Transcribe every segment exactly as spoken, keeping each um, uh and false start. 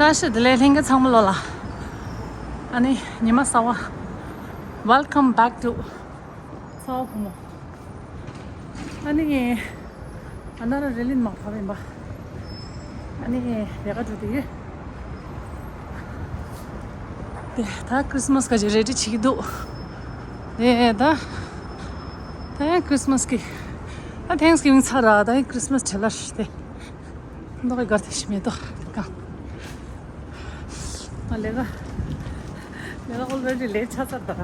བཀྲ་ཤིས་བདེ་ལེགས་ལྷན་རྒྱས་ཚང་མ་ལོ་ལ། ཨ་ནི་ཉི་མ་གསར་བ། Welcome back to ཚ་བ་བུ་མོ། ཨ་ནི་ངས་ཨ་ན་ར་རེ་ལིན་མ་ཕབ་ཡིན་པ། ཨ་ནི་ལས་ཀ་འགྲོ་དེ་ཡོད། དེ་ད་ཁྲིས་མས་ག་ཅིག་རེ་ཌི་བྱེད་ཀྱི་འདུག་དེ་ད་ད་ཁྲིས་མས་གི་ད་Thanksgiving ཚར་ར་ད་ཁྲིས་མས་བྱེད་ལ་ཤི་དེ། མདོག་གི་གར་དེ་ཤི་མེད་དོ་གང་། ང་ལས་ཀ་ལས་ཀ་already late ཆགས་ཚར་ད་ར།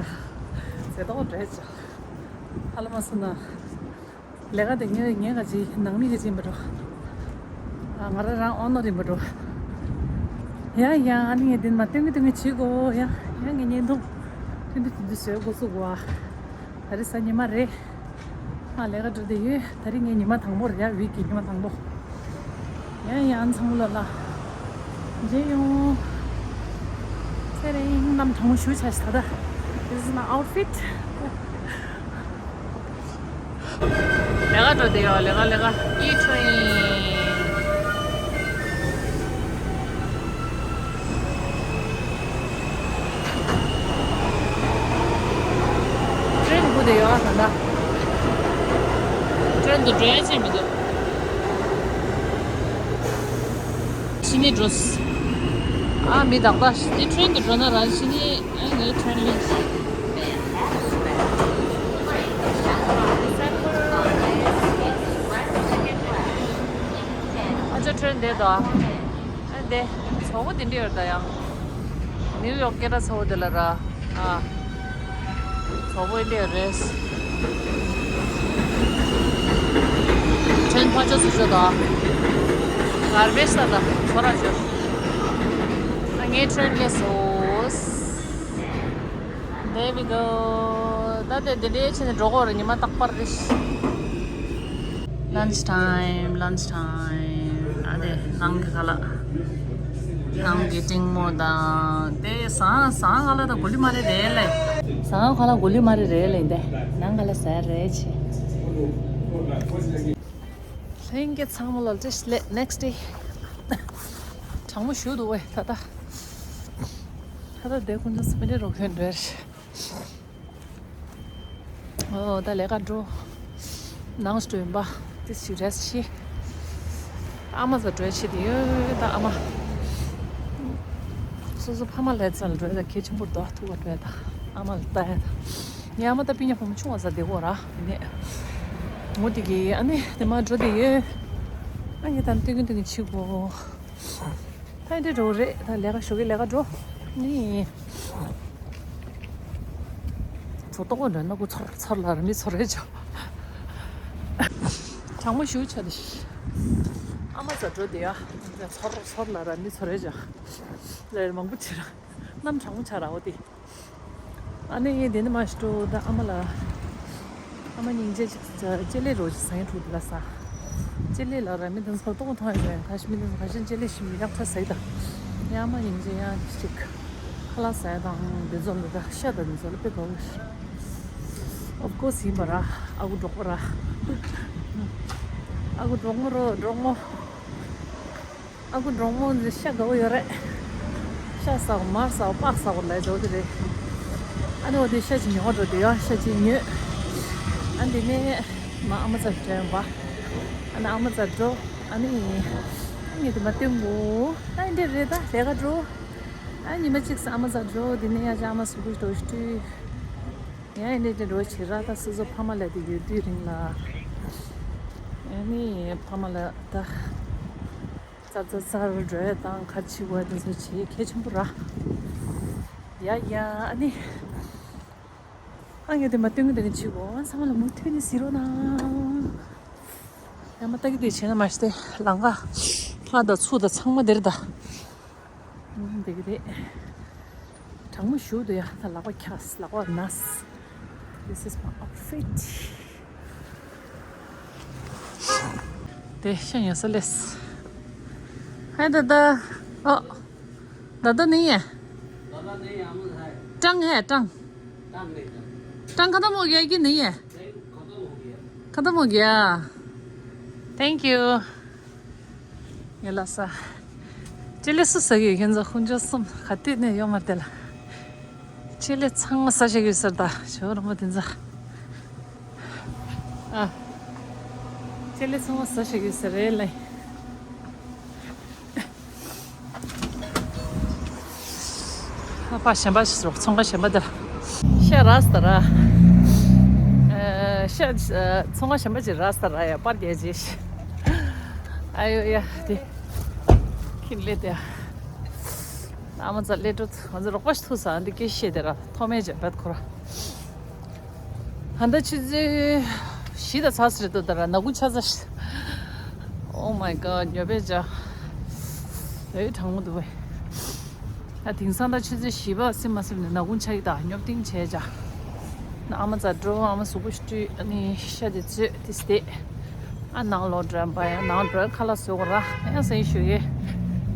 ཟེར་དོག་འདྲེ་ཆགས། ཧ་ལ་མ་སོང་ན། ལས་ཀ་དེ་ངས་ངས་ག་ཅིག་ནང་མི་ག་ཅིག་ཡིན་པ་འགྲོ། ཨ་ང་རང་རང་ཨོ་ནར་ཡིན་པ་འགྲོ། ཡ་ཡ་ཨ་ནི་ངས་དེ་མ་སྟོན་གི་སྟོན་གི་བྱེད་དགོ་ཡ་ཡ་ངས་བརྙན་ཐུང་ཐུང་ཐུང་ཐུང་ཐུང་བཟོས་དགོ་སུ་གོ་ཨ། ད་རེས་གཟའ་ཉི་མ་རེད། ང་ལས་ཀ་འགྲོ་བསྡད་ཡོད། ད་རིང་ངའི་ཉི་མ་དང་པོ་རེད་ཡ། ཝིག་གི་ཉི་མ་དང་པོ། ཡང་ཡང་ཚང་མ་ལ་ལ། མཇལ་ཡོང་། ཚེ་རིང་གནམ་གྲང་མོ་ཞེ་པོ་ཆགས་ཤག་ད་ལྟ། This is my outfit. ལས་ཀ་འགྲོ་བསྡད་ཡོད། ལས་ཀ་ལས་ཀ། E train. ཊེན་སྒུག་བསྡད་ཡོད་ཨ་ད་ལྟ། ཊེན་དུ་འགྲོ་ཡ་ཆེ་མི་འདུག་ཕྱི་ནས་འགྲོ། ཨ་མི་དག་པ་འདི་ཊེན་དུ་འགྲོ་ན་རང་ཕྱི་ནས་ཨ་ངའི་ཊེན་ལེན། ཨ་ཅག་ཊེན་འདི་དང་། ཨ་འདི། ཚ་བོ་འདི་འདྲ་ཡོད་ད་ཡང་། ནིའུ་ཡོག་སྐད་གྲགས་ཚ་བོ་འདི་ལ་ར། ཨ། ཚ་བོ་འདི་འདྲ་རེད། ཊེན་ཕ་ཆོ་སུ་ཆོ་ད། གར་བེ་ཇི་ད་ད་ཚོ་ར་ཆོ། ཨ་ངའི་ཊེན་སླེབས་སོང་། There we go. ད་དེ་འདི་འདྲའི་ཕྱིན་ནས་འགྲོ་དགོས་རེད། ཉི་མ་རྟག་པར་རེད། Lunch time, lunch time. ཨ་དེ་ནང་གི་ཁ་ལག་ནང་གི་ཏིང་མོ་དང་དེ་ཟངས་ཟངས་ཁ་ལག་ད་གོ་ལི་མ་རེད་རེད་ལེ། ཟངས་ཁ་ལག་གོ་ལི་མ་རེད་རེད་ལེ། འདི་ནང་ཁ་ལག་ཟ་རེད་ཆེ། ལྷན་རྒྱས་ཚང་མ་ལ་བཀྲ་ཤིས་བདེ་ལེགས། Next day. གྲང་མོ་ཞུ་འདུག་བས་ད་ལྟ། ད་ལྟ་དེ་ཁོང་ཚོ་སི་པན་ཌི་རོགས་ཁྱོད་འགྲོ་ཡ་རེད། ཨོ་ད་ལས་ཀ་འགྲོ། ནང་སུ་འགྲོ་ཡིན་པ། དེ་ཞིག་རེས་ཤི། ཨ་མ་ཟ་འགྲོ་ཡ་ཆེད་དུ་ཡོད་ད་ཨ་མ། སོ་སོ་ཕ་མ་ལས་ཚར་ལ་འགྲོ་ཡ་ད་གལ་ཆེན་པོ་རྡོ་ཐུག་པ་འགྲོ་ཡ་ད། ཨ་མ་ལ་ལྟ་ཡ་ད། ངའི་ཨ་མ་ད་སྤུན་ཉག་བུ་མོ་ཆུང་བ་ཟ་བསྡད་ཡོད་ར་ཡིན་ནས། ངོ་དེ་གི་ཨ་ནི་དེ་མ་འགྲོ་བསྡད་ཡོད། ཨ་ངས་ད་སྟོན་གིན་སྟོན་གིན་ཕྱི་གོ། ད་ཡིན་དེ་འགྲོ་རེད། ད་ལས་ཀ་ཞོགས་ཀས་ལས་ཀ་འགྲོ། ནི། ཚོ་ཏོག་འགྲོ་ན་ཁོ་ཚོར་ཚོར་ལ་ར་མི་ཚོར་རེད་ཅོ། གྲང་མོ་ཞུ་ཆ་དེ། ཨ་མ་ཟ་འགྲོ་དེ་ཡ། ཚོར་ཚོར་ལ་ར་མི་ཚོར་རེད་ཅོ། ལས་མང་པོ་བྱེད་ར། གནམ་གྲང་མོ་ཆ་ར་འོ་དེ། ཨ་ནི་ངས་དེ་ནི་མ་ཤི་ཏོ་ད་ཨ་མ་ལ། ཨ་མ་སྙིང་རྗེ་ཅིག་ཅེ་ལེ་རོ་ཅིག་ཟ་ཡིན་ཕྲུག་དེ་ལ་ཟ། ཅེ་ལེ་ལ་ར་མི་དེ་ཚོ་ཏོག་ཐང་ཡོད་ཁ་ཤི་མི་དེ་ཚོ་ཁ་ཤི་ཅེ་ལེ་ཤི་མི་ཡག་ཐ་ཟ་ཡི་ད། ཡ་ཨ་མ་སྙིང་རྗེ་ཡང་ཅིག་ཁ་ལག་ཟ་ཡ་དང་དེ་ཚོ་ལ་ད་ཤ་དང་དེ་ཚོ་ལ་དཔེ་དགའ་བོ་ཤི། Of course ཡིན་པ་ར་ཨ་ཁུ་འབྲོག་པ་ར། ཨ་ཁུ་འབྲོག་མོ་རོ་འབྲོག་མོ། ཨ་ཁུ་འབྲོག་མོ་འདི་ཤ་དགའ་བོ་ཡོད་རེད། ཤ་ཟ་བ་མར་ཟ་བ་པགས་ཟ་བ་ལས་འགྲོ་གི་རེད། ཨ་ནི་འོ་དེ་ཤ་ཅིག་ཉོ་འགྲོ་དེ་ཡང་ཤ་ཅིག་ཉོས། ཨ་འདི་ནས་མ་ཨ་མ་ཚར་དྲན་པ། ཨ་ནི་ཨ་མ་ཚར་འགྲོ། ཨ་ནི་ངས་དེ་མ་སྟོན་གོ། ཨ་འདི་རེད་ད་ལས་ཀ་འགྲོ། ཨ་ཉི་མ་གཅིག་ས་ཨ་མ་ཚར་འགྲོ་དེ་ནས་ཡང་ཅག་ཨ་མ་སུ་གུ་འགྲོ་ཤི་ཡང་ཨ་འདི་འགྲོ་བྱེད་ར་ད་སོ་སོ་ཕ་མ་ལ་དེ་ཡོད་དུས་རིང་ལ། ཨ་ནི་ཕ་མ་ལ་ད། ཙར་ཙར་ཙར་འགྲོ་ཡ་དང་གར་ཕྱི་བ་དེ་ཚོ་བྱེད་གལ་ཆེན་པོ་ར། ཡ་ཡ་ཨ་ནི། ཨ་ངས་དེ་མ་སྟོན་གི་དེ་ནི་ཕྱི་གོ་ཚང་མ་ལ་མུ་མཐུད་ནས་གཟིགས་རོགས་གནང་། ཡ་མ་ལྟ་གི་དེ་བྱས་ན་མ་ཤི་སྟེ་ལང་ཀ་ཕ་དང་ཚུ་དང་ཚང་མ་དེར་ད། འདི་གི་རེད། གྲང་མོ་ཞུ་འདུག་ཡ་ད་ལག་པ་འཁྱག་ལག་པ་ན། This is my outfit. དེ་ཤ་ཉོ་ས་སླེབས། ཧའི་ད་ད། ཨོ། दादा नहीं है। दादा नहीं है, हम लोग है। टंग है, टंग। टंग नहीं, टंग। टंग खत्म हो गया है कि नहीं है? नहीं, खत्म हो गया। खत्म हो गया। Thank you. ཡ་ལ་ས། ལྕེ་ལེ་སུ་ཟ་གི་ཡོད། ཁྱེད་ཚོ་དཀོན་མཆོག་གསུམ། ག་དུས་ནས་ཡོད་མ་རེད་དེ་ལ། ལྕེ་ལེ་ཚང་མ་ཟ་བཞག་ཡོད་ཟེར། ད་ཞོ་རོ་མོ་དེ་ཚོ། ཨ། ལྕེ་ལེ་ཚང་མ་ཟ་བཞག་ཡོད་ཟེར་རེད་ལེ། ཨ་ཕ་གཞན་པ་ཞིག་རོགས། ཚོང་ཁང་གཞན་པ་དེ་ལ། ཤ་རག་སོང་ད་ར། ཨ། ཤ། ཨ། ཚོང་ཁང་གཞན་པ་ཅིག་རག་སོང་ད་ར། ཡ་པར་རྒྱག་ཅིག་ཨ་ཡོ་ཡ་དེ། ཁྱིམ་ལས་དེ། ཨ་མ་ཚ་ལས་འཕྲོ་ང་ཚོ་རོགས་པ་ཞིག་ཐུག་ས་འདི་སྐད་བཤད་དེ་ར། ཐོག་མའི་ཇ་བད་ཁོ་ར། ད་ལྟ་ཆུ་ཚོད་བཞི་དང་ཚ་ཟེར་རེད་འདུག་ད་ར། ནག་ཁུང་ཆགས་ཚར། Oh my god། ཉོ་པའི་ཇ། ཨེ་གྲང་མོ་འདུག་བས། ད་དེང་སང་ད་ཆུ་ཚོད་བཞི་པ་སིམ་མ་སིམ་ནས་ནག་ཁུང་ཆགས་ཀྱི། ད་ཉོབ་ཏིང་བྱས་ཇ། ཨ་མ་རྩ་འགྲོ། ཨ་མ་གཟུགས་པོ་བཀྲུས། ཨ་ནི་ཤ་དེ་བཙོས་ཏེ་བསྡད། ཨ་ནང་ལོགས་འགྲོ་བ་ཡང་ནང་འགྲོ། ཁ་ལག་བཟོ་དགོས་ར། ཡང་སེམས་ཤུགས་ཡོད།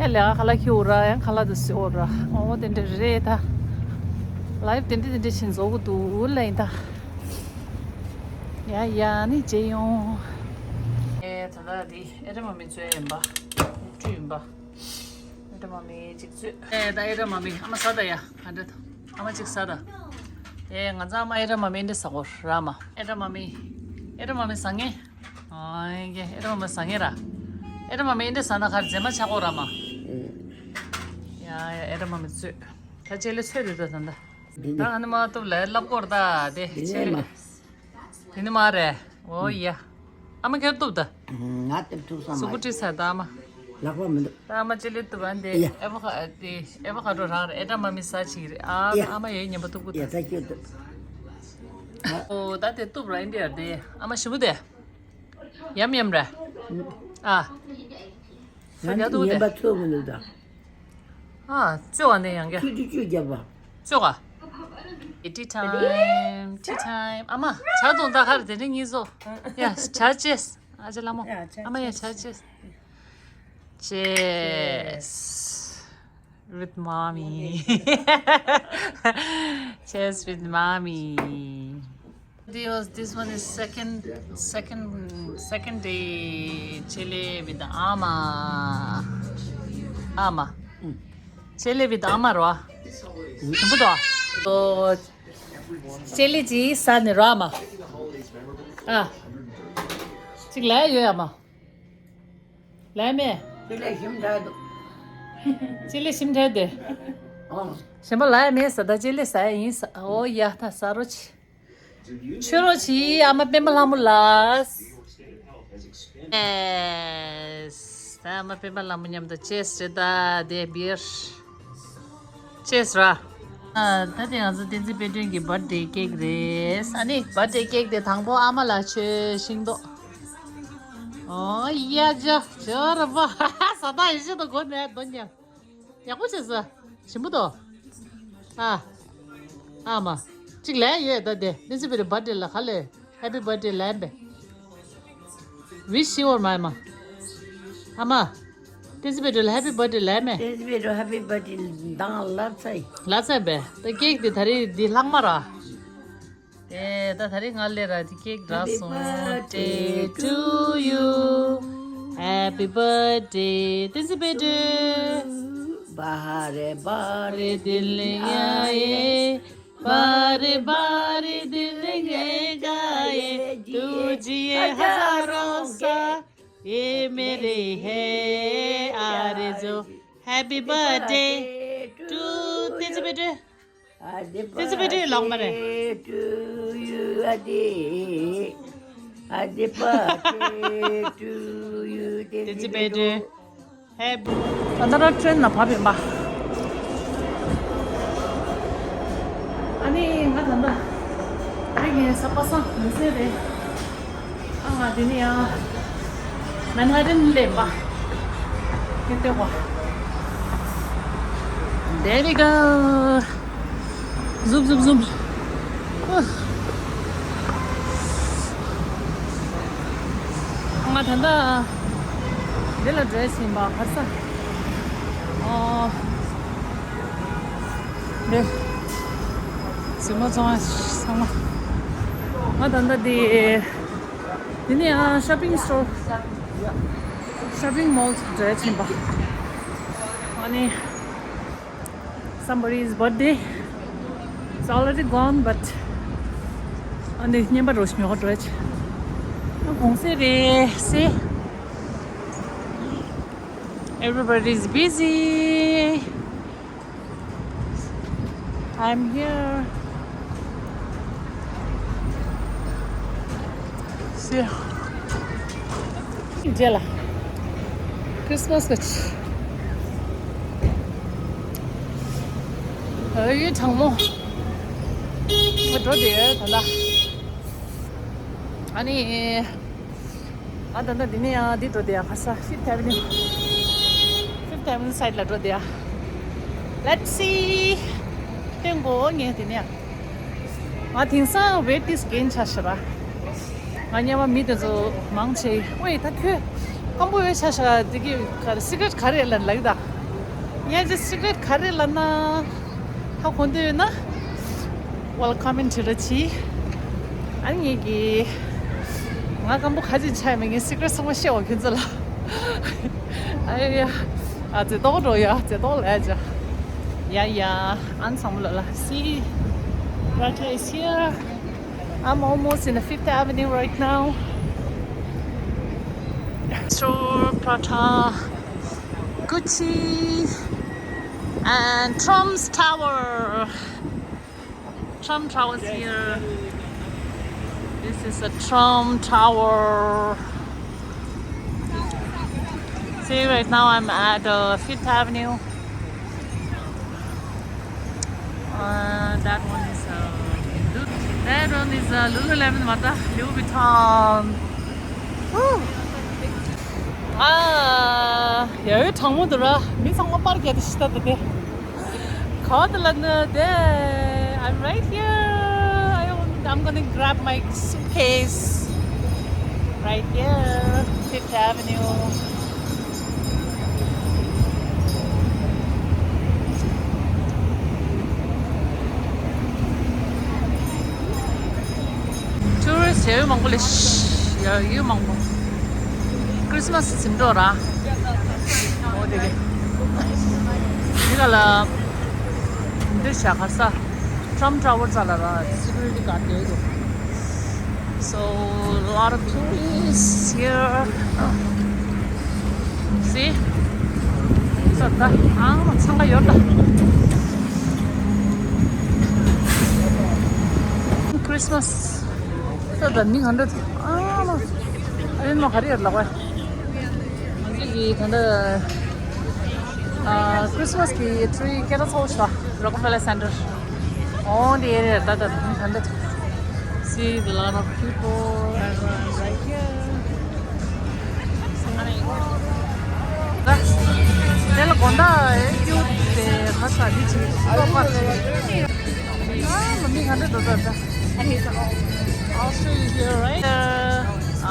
ཡང་ལས་ཀ་ཁ་ལག་ཁྱེར་དགོས་ར། ཡང་ཁ་ལག་དེ་བཟོ་དགོས་ར། ཨོ་དེ་འདྲ་རེད་ད། ལའིབ་དེ་འདྲ་དེ་འདྲ་བྱས་བཟོ་དགོས་འདུག་ལབ་ཡིན་ད། ཡ་ཡ་ནི་མཇལ་ཡོང་། ཨེ་ད་ལྟ་འདི་ཨེ་ར་མ་མི་བཙོས་ཡིན་པ། བཀྲུས་ཡིན་པ། ཨེ་ར་མ་མི་གཅིག་བཙོས། ཨེ་ད་ཨེ་ར་མ་མི་ཨ་མ་ཟ་ད་ཡ། ཨ་འདྲ་ད། ཨ་མ་གཅིག་ཟ་ད། ཨེ་ང་ཚ་ཨ་མ་ཨེ་ར་མ་མི་འདི་ཟ་གོ་ར་མ། ཨེ་ར་མ་མི། ཨེ་ར་མ་མི་ཟ་ངེ། ཨ་ཡེ་ཨེ་ར་མ་མི་ཟ་ངེ་ར། ཨེ་ར་མ་མི་འདི་ཟ་ན་ཁར་མཛེས་མ་ཆགས་གོ་ར་མ། ཡ་ཡ་ཨེ་ར་མ་མི་བཙོས། ད་ཅེ་ལེ་ཚོད་དེ་ད་ད་ད། ད་ཨ་ནི་མ་ཐུབ་ལ་ལབ་གོ་ར་ད་དེ་ཅེ་ལེ། དེ་ནི་མ་རེད། འོ་ཡ། ཨ་མ་ཁྱེར་ཐུབ་ད། ང་དེབ་ཐུབ་སོང་། གཟུགས་པོ་བཀྲུས་ཚར་ད་ཨ་མ། ལག་པ་མི་འདུག་ད་ཨ་མ་ཅི་ལེ་ཐུབ་ཨ་འདི། ཡ། ཨེ་བོ་ཁ་དེ་ཨེ་བོ་ཁ་རོ་རང་རེད། ཨེ་ད་མ་མི་ས་ཅིག་རེད། ཨ་ཡ། ཨ་མ་ཡའི་ཉན་པ་ཐུབ་གི་ཡ། ད་ཁྱེར་ཐུབ། ཨོ་ད་དེ་ཐུབ་ར་འདི་ཡ་དེ། ཨ་མ་ཞིམ་པོ་དེ། ཡམ་ཡམ་རེད། ཨ། ང་ཡ་ཐུབ་དེ། ཉན་པ་ཐུབ་མི་འདུག་ད། ཨ། བཙོས་པ་ནས་ཡང་བསྐྱར། ཆུ་དྲི་བཅུད་བརྒྱབ་པ། བཙོས་པ། Tea time, tea time. ཨ་མ། ཇ་འཐུང་ད་ཁར་དེ་འདྲ་གཉིས་བཟོ། ཡ། ཇ་བཅས། ཨ་ཅེ་ལ་མོ། ཡ་ཇ། ཨ་མ་ཡ་ཇ་བཅས། Cheers with mommy. Cheers with mommy. This was, this one is second, second, second day chili with the ama. Ama. Chili with ama རོ། ཞིམ་པོ་འདུག་ཨོ། ཅེ་ལེ་ཅི་ཟ་ནི་རོ་ཨ་མ། ཨ། ཅིག་ལ་ཡོད་ཨ་མ། ལ་མེད། ཅེ་ལེ་ཞིམ་དྲགས་འདུག་ཅེ་ལེ་ཞིམ་དྲགས་དེ། ཨོ། ཞིམ་པོ་ལ་མེད་ཟ། ད་ཅེ་ལེ་ཟ་ཡ་ཡིན་ཟ། ཨོ་ཡ་ད་ཟ་རོ་ཆི། ཆུ་རོ་ཆི། ཨ་མ་སྤེན་པ་ལྷ་མོ་ལ། ཨེས། ད་ཨ་མ་སྤེན་པ་ལྷ་མོ་མཉམ་དུ་ཅེས་རེད་ད་དེ་བིར། ཅེས་ར། ཨ། ད་དེ་ང་ཚོ་བསྟན་འཛིན་དཔལ་སྒྲོན་གྱི་བར་ཐ་ཌེ་ཀེག་རེད། ཨ་ནི་བར་ཐ་ཌེ་ཀེག་དེ་དང་པོ་ཨ་མ་ལ་མཆོད། ཤིང་ཏོག་ཨོ་ཡ་ཇོ་ཇོ་ར་བ། ས་ད་ཡི་ཤི་ཏོ་གོ་ནས་དོ་ཉ། ཡག་པོ་བྱས་སོ། ཞིམ་པོ་འདུག་ཨ། ཨ་མ། གཅིག་ལས་ཡོད་ད་དེ། བསྟན་འཛིན་དཔལ་སྒྲོན་བར་ཐ་ཌེ་ལ་ག་ལས། Happy birthday ལབ་པས། Wish you or my 妈. ཨ་མ། བསྟན་འཛིན་དཔལ་སྒྲོན་ལ་Happy birthday ལབ་མེད། བསྟན་འཛིན་དཔལ་སྒྲོན་Happy birthday མདང་ལབ་ཚར་ཡིན། ལབ་ཚར་པས། ད་ཀེག་དེ་ད་རེས་འདི་ལྷག་མ་ར། ཨེ་ད་ད་རེས་ང་ལས་ར་དེ་ཀེག་རག་སོང་། Happy birthday to you. Happy birthday བསྟན་འཛིན་དཔལ་སྒྲོན། बारे बारे दिल आए, बारे बारे दिल गाए, तू जिए हजारों साल, ये मेरी है आरज़ू। Happy birthday to བསྟན་འཛིན་དཔལ་སྒྲོན། བསྟན་འཛིན་དཔལ་སྒྲོན་ལག་མ་རེད། བསྟན་འཛིན་དཔལ་སྒྲོན། ཧེ། ད་ལྟ་ཊེན་ནང་བབས་ཡིན་པ། ཨ་ནི་ང་ད་ལྟ་རིག་ངན་ས་པ་སངས་མི་ཟེར་རེད། ཨ་ང་དེ་ནི་ཡང་མན་ཧ་ཏན་ལས་པ། ཁྱེད་ལྟོས་པ། There we go. Zoom, zoom, zoom. ང་ད་ལྟ་འདི་ལ་འགྲོ་ཡ་ཡིན་པ། ཁ་ས། ཨོ། འདི། གཟིགས་མོ་བྱུང་བ་ཚང་མ། ང་ད་ལྟ་འདི། འདི་ནི་ཨ་ཤོ་པིང་སི་ཊོར། ཤོ་པིང་མོལ་འགྲོ་ཡ་ཡིན་པ། ཨ་ནི། Somebody's birthday. It's already gone, but ཨ་ནི་བརྙན་པ་རོ་ཞིག་ཉོ་ག་འགྲོ་ཡ་ཆེ། ཨ་གུང་སེང་རེད་སེ། Everybody's busy. I'm here. See. རྗེས་ལ། Christmas གི་ཆེ། ཨ་ཡེ་གྲང་མོ། ང་འགྲོ་བསྡད་ཡོད་ད་ལྟ། ཨ་ནི། ང་ད་ལྟ་འདི་ནས་ཡང་འདི་འགྲོ་བསྡད་ཡ། ཁ་ས་Fifth Avenue། Fifth Avenue side ལ་འགྲོ་བསྡད་ཡ། Let's see. སྟོན་གོ་ངས་འདི་ནས་ཡང་། ང་དེང་སང་weight is gain ཆགས་ཤག་ར། ང་སྔོན་མ་མི་དེ་ཚོ་མང་ཆེ། ཝེ་ད་ཁྱོད་སྐམ་པོ་ཡོད་ཤག་ཤག་འདི་གི་ག་རེ་secret ག་རེ་ལབ་ལབ་ད། ངས་ཅི་secret ག་རེ་ལབ་ན། ཧ་གོ་འདོད་ཡོད་ན། Welcome in to the tea. ཨ་ནི་ངེད་ཀྱི་ང་སྐམ་པོ་ག་ཅིག་ཆགས་ཡོད་མེད་ངས་secret ཚང་མ་བཤད་འོ་ཁྱོད་ཚོ་ལ། ཨ་ཡ་ཡ། ཨ་ཙེ་ཏོག་འགྲོ་ཡ་ཙེ་ཏོག་ལ་ཡ་ཅ། ཡ་ཡ། ཨན་ཚང་མ་ལ་ལ། See, Prata is here. I'm almost in the Fifth Avenue right now. Store, Prata, Gucci, and Trump's Tower. Trump Tower is here. This is a Trump Tower. See, right now I'm at uh, Fifth Avenue. Uh, that one is uh, Lu- that one is uh, Lululemon, what the? Louis Vuitton. Woo! ཨ། ཡ་ཡོད་གྲང་མོ་འདུག་ར། མི་ཚང་མ་པར་རྒྱག་དེ་ཤི་ད་དེ་དེ། ག་དེ་ལ་ནི་དེ། I'm right here. I want- I'm gonna grab my suitcase. Right here. Fifth Avenue. Tourist ཡ་ཡོད་མང་པོ་ལས་ཤ- ཡ་ཡོད་མང་པོ། Christmas ཟིན་འགྲོ་ར། འོ་དེ་གི། དེ་ག་ལ་འདིར་བཞག་གར་ས། Trump Tower ཙ་ལ་ར་security guard དེ་ཡོད། So, a lot of tourists here. See? ས་ད་ཨང་མ་འཚང་ཁ་ཡོད་ད། Christmas. ད་ད་མི་ག་འདྲ་ཨ་མ། ཨ་མ་ག་རེ་ཡོད་ལགས་བས། ང་ཚོ་གི་ད་ལྟ་ཨ་Christmas གི་tree སྐད་གྲགས་ཚ་བོ་ཞིག་ལ། Rockefeller Center. Oh, the area. ད་ད་ད་ད། See the lot of people around right here. ད་དེ་ལ་དགོང་དག་ཨེ་ཀྱུ་དེ་ཁ་ས་འདི་ཅིག་ལྟོ་ཕར་ཅིག་ཨ་མ་མི་ག་འདྲ་འདུག་ད་ད། I'll show you here, right?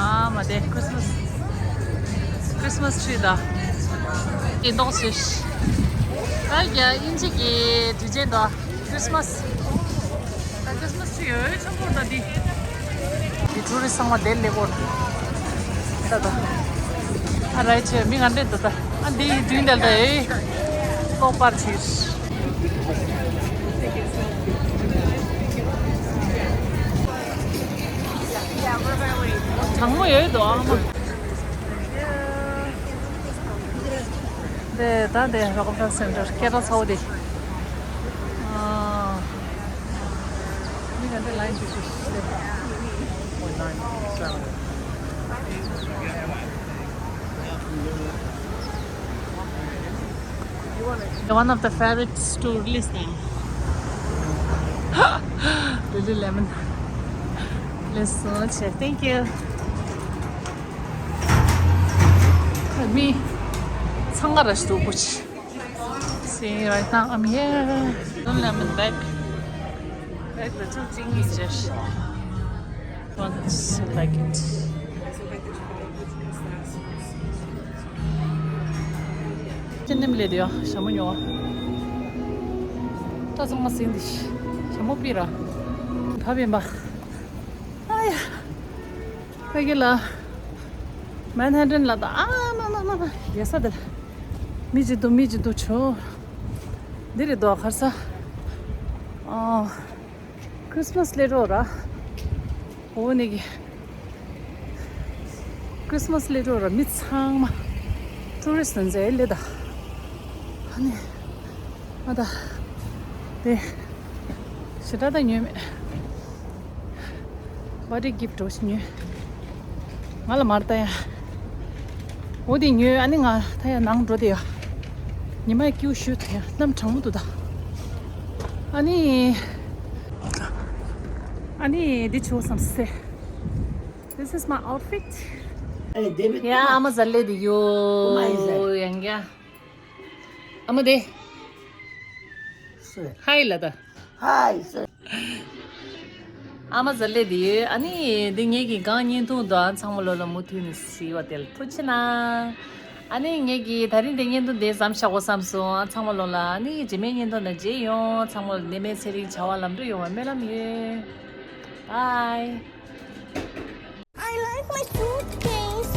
ཨ་མ་དེ་Christmas Christmas tree ད། དེ་འདོགས་ཤིག་ད་རྒྱ་དབྱིན་ཇི་གི་དུས་ཆེན་ད། Christmas. ད་Christmas tree ཡོད་ཆེན་པོ་ད་འདི། འདི་tourist ཚང་མ་དེ་ལས་གོ། ད་ད། ཨ་རའི་ཆེ་མི་ང་འདྲེ་ད་ད། ཨ་འདི་དུས་འདལ་ད་ཨེ། ལྟོ་ཕར་ཕྱིར། གྲང་མོ་ཡོད་དོ་ཨ་མ། དེ་ད་དེ་Rockefeller Center སྐད་གྲགས་ཚ་བོ་དེ། ཨ། མི་ག་འདྲ་ལའིན་བྱེད་བྱེད་དེ། One of the favorite store list now. Lululemon. Let's search it. Thank you. མི་འཚང་ཁ་ར་ཞིག་འདུག་པོ་ཆེ། See, right now I'm here. Don't let me back. Back the two things just. One like it. ཁྱེད་ནེམ་ལས་དེ་ཡ་ཞྭ་མོ་ཉོ། ད་ཚང་མ་ཟིན་དེ་ཞྭ་མོ་པི་ར། བབ་ཡིན་པ། ཨ་ཡ། ཕ་གི་ལ། Manhattan ལ་ད་ཨ་མ་མ་མ་མ་ཡ་ས་དེ་ལ། མི་ཅིག་འདུག་མི་ཅིག་འདུག་ཆོ། འདི་རེད་དོ་གར་ས། ཨ། Christmas སླེབས་འགྲོ་ར། འོ་ནི་གི། Christmas སླེབས་འགྲོ་ར་མི་ཚང་མ། tourist ནང་ཚེ་སླེབས་ད། ཨ་ནི། ཨ་ད། དེ། ཞེ་དྲག་ད་ཉོས་མེད། birthday gift འོ་ཞིག་ཉོས། ང་ལ་མར་ལྟ་ཡ། འོ་དེ་ཉོས་ཨ་ནི་ང་ད་ཡ་ནང་འགྲོ་དེ་ཡ། ཉི་མ་ཡ་སྐྱིད་ཤོས་དེ་ཡ་གནམ་གྲང་མོ་འདུག་ད། ཨ་ནི། ཨ་ནི་འདི་ཆོ་བསམ་སེ། This is my outfit. Hey, David, ཡ། come on. ཨ་མ་ཟ་ལེ་དེ་ཡོ། Come on, he said. ཡང་ཡ། ཨ་མ་དེ། Sir. ཧའི་ལ་ད། Hi, sir. ཨ་མ་ཟ་ལེ་དེ་ཡོད། ཨ་ནི་འདི་ངེད་ཀྱི་གང་བརྙན་ཐུང་དང་ཚང་མ་ལོ་ལ་མུ་མཐུད་ནས་གཟིགས་པ་དེ་ལ་ཐུགས་ཆེ་གནང་། ཨ་ནི་ངེད་ཀྱི་ད་རིང་འདི་བརྙན་ཐུང་འདི་ཙམ་བཞག་དགོས་བསམ་སོང་། ཚང་མ་ལོ་ལ་ཨ་ནི་རྗེས་མའི་བརྙན་ཐུང་ནང་མཇལ་ཡོང་། ཚང་མ་ལ་ནད་མེད་ཚེ་རིང་བྱ་བ་ལམ་འགྲོ་ཡོང་བའི་སྨོན་ལམ་ཡོད། Bye. I like my suitcase.